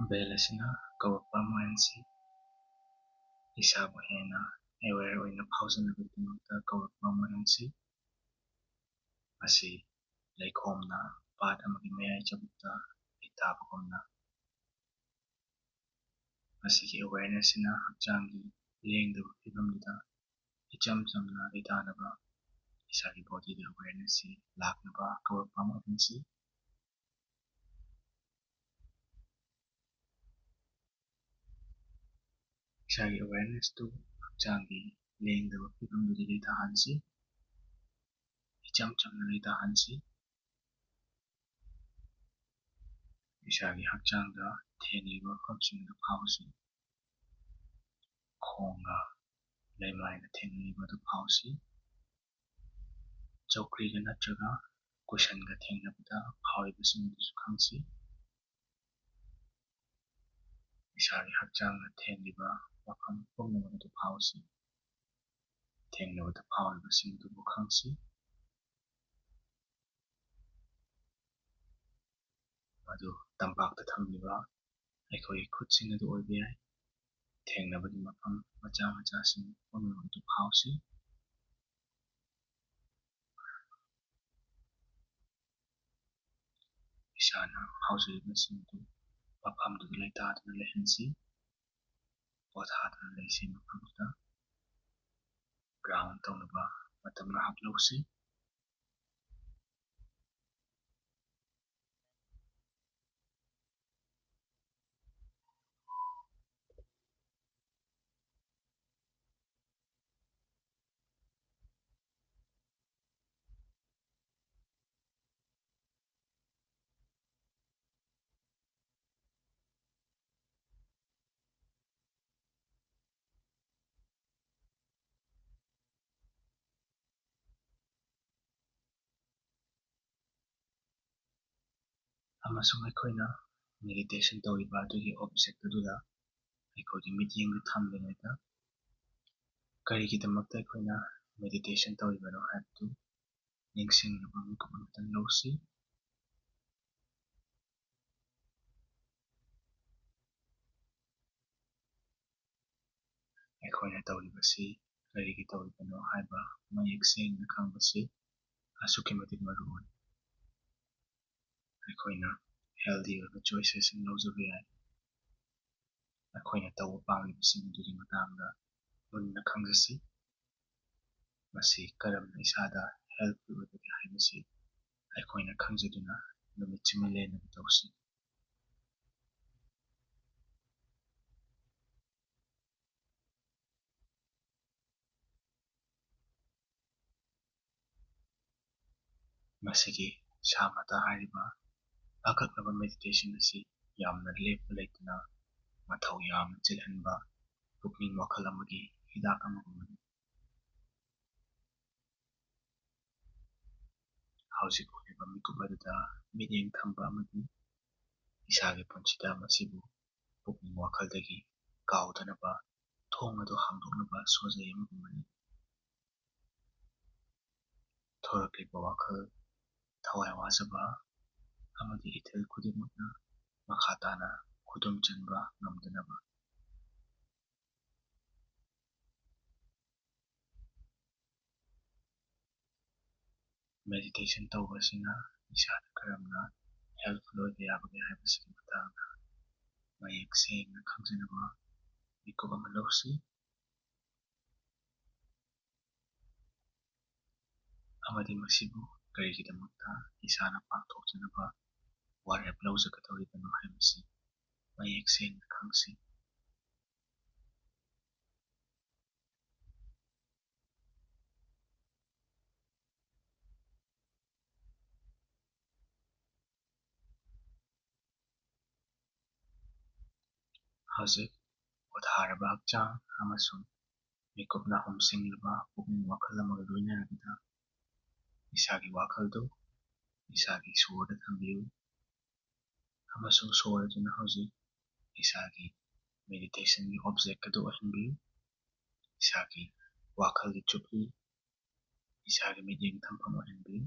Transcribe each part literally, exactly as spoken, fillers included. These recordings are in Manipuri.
Bell ꯑꯁꯤꯅ ꯀꯧꯔꯛꯄ ꯑꯃ ꯑꯣꯏꯍꯟꯁꯤ꯫ ꯏꯁꯥꯕꯨ ꯍꯦꯟꯅ aware ꯑꯣꯏꯅ ꯐꯥꯎꯖꯅꯕꯒꯤꯗꯃꯛꯇ ꯀꯧꯔꯛꯄ ꯑꯃ ꯑꯣꯏꯍꯟꯁꯤ꯫ ꯃꯁꯤ ꯂꯩꯈꯣꯝꯅ ꯄꯥꯠ ꯑꯃꯒꯤ ꯃꯌꯥꯏ ꯆꯕꯨꯛꯇ ꯂꯩꯇꯥꯕꯒꯨꯝꯅ꯫ ꯃꯁꯤꯒꯤ awareness ꯑꯁꯤꯅ ꯍꯛꯆꯥꯡꯒꯤ ꯂꯦꯡꯗꯕ ꯐꯤꯕꯝꯗꯨꯗ ꯏꯆꯝ ꯆꯝꯅ ꯂꯩꯇꯥꯅꯕ, ꯏꯁꯥꯒꯤ bodyꯗ awareness ꯑꯁꯤ ꯂꯥꯛꯅꯕ ꯀꯧꯔꯛꯄ ꯑꯃ ꯑꯣꯏꯍꯟꯁꯤ꯫ ꯏꯁꯥꯒꯤ awarenessꯇꯨ ꯍꯛꯆꯥꯡꯒꯤ ꯂꯦꯡꯗꯕ ꯐꯤꯕꯝꯗꯨꯗ ꯂꯩꯇꯥꯍꯟꯁꯤ꯫ ꯏꯆꯝ ꯆꯝꯅ ꯂꯩꯇꯥꯍꯟꯁꯤ꯫ ꯏꯁꯥꯒꯤ ꯍꯛꯆꯥꯡꯗ ꯊꯦꯡꯂꯤꯕ ꯃꯐꯝꯁꯤꯡꯗꯨ ꯐꯥꯎꯁꯤ꯫ ꯈꯣꯡꯒ ꯂꯩꯃꯥꯏꯒ ꯊꯦꯡꯅꯔꯤꯕꯗꯨ ꯐꯥꯎꯁꯤ꯫ ꯆꯧꯀ꯭ꯔꯤꯒ ꯅꯠꯇ꯭ꯔꯒ ꯀꯨꯁꯟꯒ ꯊꯦꯡꯅꯕꯗ ꯐꯥꯎꯔꯤꯕꯁꯤꯡ ꯑꯗꯨꯁꯨ ꯈꯪꯁꯤ꯫ ꯏꯁꯥꯒꯤ ꯍꯛꯆꯥꯡꯅ ꯊꯦꯡꯂꯤꯕ ꯃꯐꯝ ꯄꯨꯝꯅꯃꯛ ꯑꯗꯨ ꯐꯥꯎꯁꯤ꯫ ꯊꯦꯡꯅꯕꯗ ꯐꯥꯎꯔꯤꯕꯁꯤꯡ ꯑꯗꯨꯕꯨ ꯈꯪꯁꯤ꯫ ꯃꯗꯨ ꯇꯝꯄꯥꯛꯇ ꯊꯝꯂꯤꯕ ꯑꯩꯈꯣꯏꯒꯤ ꯈꯨꯠꯁꯤꯡ ꯑꯗꯨ ꯑꯣꯏꯕ ꯌꯥꯏ꯫ ꯊꯦꯡꯅꯕꯒꯤ ꯃꯐꯝ ꯃꯆꯥ ꯃꯆꯥꯁꯤꯡ ꯄꯨꯝꯅꯃꯛ ꯑꯗꯨ ꯐꯥꯎꯁꯤ꯫ ꯏꯁꯥꯅ ꯐꯥꯎꯖꯔꯤꯕꯁꯤꯡ ꯑꯗꯨ ꯃꯐꯝꯗꯨꯗ ꯂꯩꯇꯥꯗꯨꯅ ꯂꯩꯍꯟꯁꯤ꯫ ꯄꯣꯊꯥꯗꯨꯅ ꯂꯩꯁꯤ ꯃꯐꯝꯗꯨꯗ꯫ Ground ꯇꯧꯅꯕ ꯃꯇꯝ ꯉꯥꯏꯍꯥꯛ ꯂꯧꯁꯤ꯫ ꯑꯃꯁꯨꯡ ꯑꯩꯈꯣꯏꯅ meditation ꯇꯧꯔꯤꯕ ꯑꯗꯨꯒꯤ object ꯑꯗꯨꯗ ꯑꯩꯈꯣꯏꯒꯤ ꯃꯤꯠꯌꯦꯡꯗꯨ ꯊꯝꯂꯤꯉꯩꯗ, ꯀꯔꯤꯒꯤꯗꯃꯛꯇ ꯑꯩꯈꯣꯏꯅ meditation ꯇꯧꯔꯤꯕꯅꯣ ꯍꯥꯏꯕꯗꯨ ꯅꯤꯡꯁꯤꯡꯅꯕ ꯃꯤꯀꯨꯞ ꯑꯃꯇꯪ ꯂꯧꯁꯤ꯫ ꯑꯩꯈꯣꯏꯅ ꯇꯧꯔꯤꯕꯁꯤ ꯀꯔꯤꯒꯤ ꯇꯧꯔꯤꯕꯅꯣ ꯍꯥꯏꯕ ꯃꯌꯦꯛ ꯁꯦꯡꯅ ꯈꯪꯕꯁꯤ ꯑꯁꯨꯛꯀꯤ ꯃꯇꯤꯛ ꯃꯔꯨ ꯑꯣꯏ꯫ ꯑꯩꯈꯣꯏꯅ healthy ꯑꯣꯏꯕ choicesꯁꯤꯡ ꯂꯧꯖꯕ ꯌꯥꯏ꯫ ꯑꯩꯈꯣꯏꯅ ꯇꯧꯕ ꯄꯥꯝꯂꯤꯕꯁꯤꯡ ꯑꯗꯨꯒꯤ ꯃꯇꯥꯡꯗ ꯃꯨꯟꯅ ꯈꯪꯖꯁꯤ꯫ ꯃꯁꯤ ꯀꯔꯝꯅ ꯏꯁꯥꯗ healthy ꯑꯣꯏꯕꯒꯦ ꯍꯥꯏꯕꯁꯤ ꯑꯩꯈꯣꯏꯅ ꯈꯪꯖꯗꯨꯅ ꯅꯨꯃꯤꯠꯁꯤꯃ ꯂꯦꯟꯅꯕ ꯇꯧꯁꯤ꯫ ꯃꯁꯤꯒꯤ ꯁꯥꯃꯇꯥ ꯍꯥꯏꯔꯤꯕ ꯑꯀꯛꯅꯕ meditation ꯑꯁꯤ ꯌꯥꯝꯅ ꯂꯦꯞꯄ ꯂꯩꯇꯅ ꯃꯊꯧ ꯌꯥꯝꯅ ꯆꯤꯜꯍꯟꯕ ꯄꯨꯛꯅꯤꯡ ꯋꯥꯈꯜ ꯑꯃꯒꯤ ꯍꯤꯗꯥꯛ ꯑꯃꯒꯨꯝꯕꯅꯤ꯫ ꯍꯧꯖꯤꯛ ꯑꯣꯏꯔꯤꯕ ꯃꯤꯀꯨꯞ ꯑꯗꯨꯗ ꯃꯤꯠꯌꯦꯡ ꯊꯝꯕ ꯑꯃꯗꯤ ꯏꯁꯥꯒꯤ ꯄꯨꯟꯁꯤꯗ ꯃꯁꯤꯕꯨ ꯄꯨꯛꯅꯤꯡ ꯋꯥꯈꯜꯗꯒꯤ ꯀꯥꯎꯗꯅꯕ ꯊꯣꯡ ꯑꯗꯨ ꯍꯥꯡꯗꯣꯛꯅꯕ ꯁꯣꯟꯖꯩ ꯑꯃꯒꯨꯝꯕꯅꯤ꯫ ꯊꯣꯔꯛꯂꯤꯕ ꯋꯥꯈꯜ, ꯊꯋꯥꯏ ꯋꯥꯖꯕ ꯑꯃꯗꯤ ꯏꯊꯤꯜ ꯈꯨꯗꯤꯡꯃꯛꯅ ꯃꯈꯥ ꯇꯥꯅ ꯈꯨꯗꯨꯝ ꯆꯟꯕ ꯉꯝꯗꯅꯕ꯫ Meditation ꯇꯧꯕꯁꯤꯅ ꯏꯁꯥꯗ ꯀꯔꯝꯅ helpful ꯑꯣꯏꯕ ꯌꯥꯕꯒꯦ ꯍꯥꯏꯕꯁꯤꯒꯤ ꯃꯇꯥꯡꯗ ꯃꯌꯦꯛ ꯁꯦꯡꯅ ꯈꯪꯖꯅꯕ ꯃꯤꯀꯨꯞ ꯑꯃ ꯂꯧꯁꯤ꯫ ꯑꯃꯗꯤ ꯃꯁꯤꯕꯨ ꯀꯔꯤꯒꯤꯗꯃꯛꯇ ꯏꯁꯥꯅ ꯄꯥꯡꯊꯣꯛꯆꯅꯕ ꯋꯥꯔꯦꯞ ꯂꯧꯖꯒꯗꯧꯔꯤꯕꯅꯣ ꯍꯥꯏꯕꯁꯤ ꯃꯌꯦꯛ ꯁꯦꯡꯅ ꯈꯪꯁꯤ꯫ ꯍꯧꯖꯤꯛ ꯄꯣꯊꯥꯔꯕ ꯍꯛꯆꯥꯡ ꯑꯃꯁꯨꯡ ꯃꯤꯀꯨꯞꯅ ꯍꯨꯝꯁꯤꯡꯂꯕ ꯄꯨꯛꯅꯤꯡ ꯋꯥꯈꯜ ꯑꯃꯒ ꯂꯣꯏꯅꯔꯕꯗ ꯏꯁꯥꯒꯤ ꯋꯥꯈꯜꯗꯨ ꯏꯁꯥꯒꯤ ꯁꯣꯔꯗ ꯊꯝꯕꯤꯌꯨ ꯑꯃꯁꯨꯡ ꯁꯣꯔ ꯑꯗꯨꯅ ꯍꯧꯖꯤꯛ ꯏꯁꯥꯒꯤ meditationꯒꯤ object ꯑꯗꯨ ꯑꯣꯏꯍꯟꯕꯤꯌꯨ꯫ ꯏꯁꯥꯒꯤ ꯋꯥꯈꯜꯒꯤ ꯆꯨꯞꯂꯤ ꯏꯁꯥꯒꯤ ꯃꯤꯠꯌꯦꯡ ꯊꯝꯐꯝ ꯑꯣꯏꯍꯟꯕꯤꯌꯨ꯫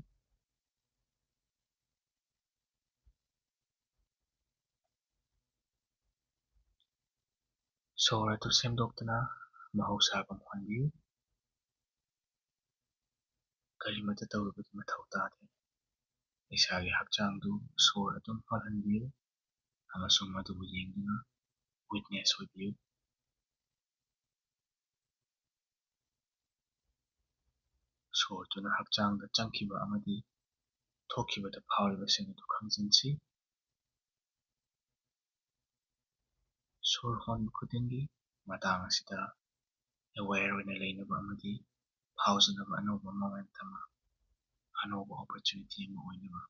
ꯁꯣꯔ ꯑꯗꯨ ꯁꯦꯝꯗꯣꯛꯇꯨꯅ ꯃꯍꯧꯁꯥꯒꯨꯝ ꯍꯣꯟꯕꯤꯌꯨ꯫ ꯀꯔꯤꯃꯠꯇ ꯇꯧꯔꯨꯕꯒꯤ ꯃꯊꯧ ꯇꯥꯗꯦ꯫ ꯏꯁꯥꯒꯤ ꯍꯛꯆꯥꯡꯗꯨ ꯁꯣꯔ ꯑꯗꯨꯝ ꯍꯣꯜꯍꯟꯕꯤꯌꯨ ꯑꯃꯁꯨꯡ ꯃꯗꯨꯕꯨ ꯌꯦꯡꯗꯨꯅ witness ꯑꯣꯏꯕꯤꯌꯨ꯫ ꯁꯣꯔꯗꯨꯅ ꯍꯛꯆꯥꯡꯗ ꯆꯪꯈꯤꯕ ꯑꯃꯗꯤ ꯊꯣꯛꯈꯤꯕꯗ ꯐꯥꯎꯔꯤꯕꯁꯤꯡ ꯑꯗꯨ ꯈꯪꯖꯤꯟꯁꯤ꯫ ꯁꯣꯔ ꯍꯣꯟꯕ ꯈꯨꯗꯤꯡꯒꯤ ꯃꯇꯥꯡ ꯑꯁꯤꯗ aware ꯑꯣꯏꯅ ꯂꯩꯅꯕ ꯑꯃꯗꯤ ꯐꯥꯎꯖꯅꯕ ꯑꯅꯧꯕ momentum ꯑꯃ, ꯑꯅꯧꯕ opportunity ꯑꯃ ꯑꯣꯏꯅꯕ꯫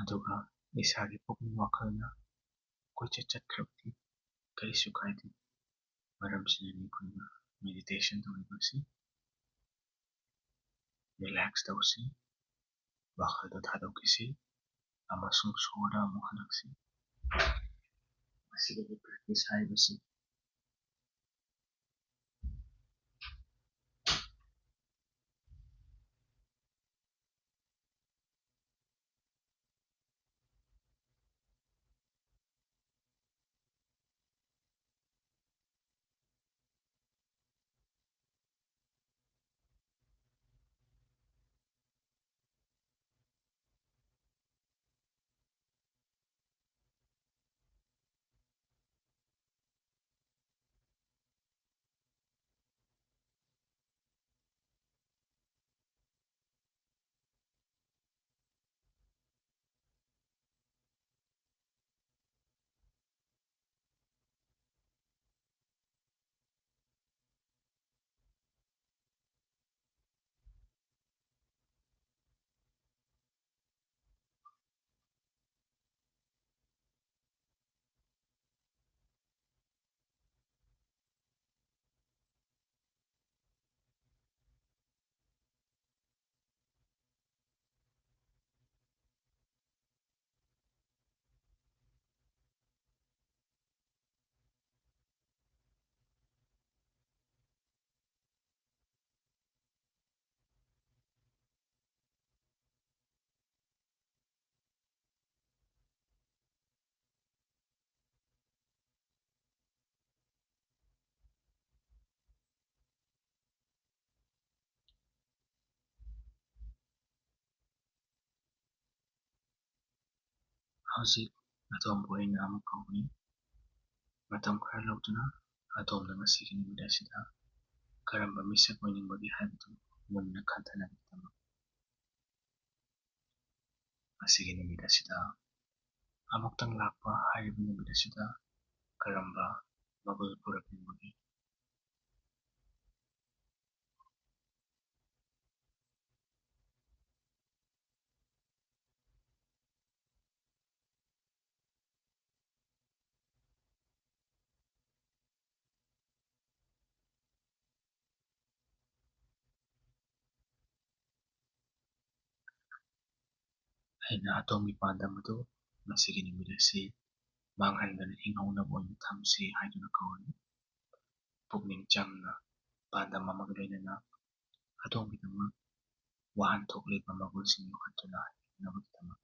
ꯑꯗꯨꯒ ꯏꯁꯥꯒꯤ ꯄꯨꯛꯅꯤꯡ ꯋꯥꯈꯜꯅ ꯀꯣꯏꯆꯠ ꯆꯠꯈ꯭ꯔꯕꯗꯤ ꯀꯔꯤꯁꯨ ꯀꯥꯏꯗꯦ꯫ ꯃꯔꯝꯁꯤꯅꯅꯤ ꯑꯩꯈꯣꯏꯅ meditation ꯇꯧꯔꯤꯕꯁꯤ꯫ Relax ꯇꯧꯁꯤ, ꯋꯥꯈꯜꯗꯣ ꯊꯥꯗꯣꯛꯈꯤꯁꯤ ꯑꯃꯁꯨꯡ ꯁꯣꯔꯗ ꯑꯃꯨꯛ ꯍꯜꯂꯛꯁꯤ꯫ ꯃꯁꯤꯗꯒꯤ practice ꯍꯥꯏꯕꯁꯤ ꯍꯧꯖꯤꯛ ꯑꯗꯣꯝꯕꯨ ꯑꯩꯅ ꯑꯃꯨꯛ ꯀꯧꯏ꯫ ꯃꯇꯝ ꯈꯔ ꯂꯧꯗꯨꯅ ꯑꯗꯣꯝꯅ ꯉꯁꯤꯒꯤ ꯅꯨꯃꯤꯠ ꯑꯁꯤꯗ ꯀꯔꯝꯕ ꯃꯤꯁꯛ ꯑꯣꯏꯅꯤꯡꯕꯒꯦ ꯍꯥꯏꯕꯗꯨ ꯃꯨꯟꯅ ꯈꯟꯊꯅꯕꯒꯤꯗꯃꯛ꯫ ꯉꯁꯤꯒꯤ ꯅꯨꯃꯤꯠ ꯑꯁꯤꯗ ꯑꯃꯨꯛꯇꯪ ꯂꯥꯛꯄ ꯍꯥꯏꯔꯤꯕ ꯅꯨꯃꯤꯠ ꯑꯁꯤꯗ ꯀꯔꯝꯕ ꯃꯒꯨꯟ ꯄꯨꯔꯛꯅꯤꯡꯕꯒꯦ? ꯑꯩꯅ ꯑꯗꯣꯝꯒꯤ ꯄꯥꯟꯗꯝ ꯑꯗꯨ ꯉꯁꯤꯒꯤ ꯅꯨꯃꯤꯠ ꯑꯁꯤ ꯃꯥꯡꯍꯟꯗꯅ ꯍꯤꯡꯍꯧꯅꯕ ꯑꯣꯏꯅ ꯊꯝꯁꯤ ꯍꯥꯏꯗꯨꯅ ꯀꯧꯔꯤ꯫ ꯄꯨꯛꯅꯤꯡ ꯆꯪꯅ ꯄꯥꯟꯗꯝ ꯑꯃꯒ ꯂꯣꯏꯅꯅ ꯑꯗꯣꯝꯒꯤꯗꯃꯛ ꯋꯥꯍꯟꯊꯣꯛ ꯂꯩꯕ ꯃꯒꯨꯟꯁꯤꯡ ꯌꯣꯛꯈꯠꯇꯨꯅ ꯍꯤꯡꯅꯕꯒꯤꯗꯃꯛ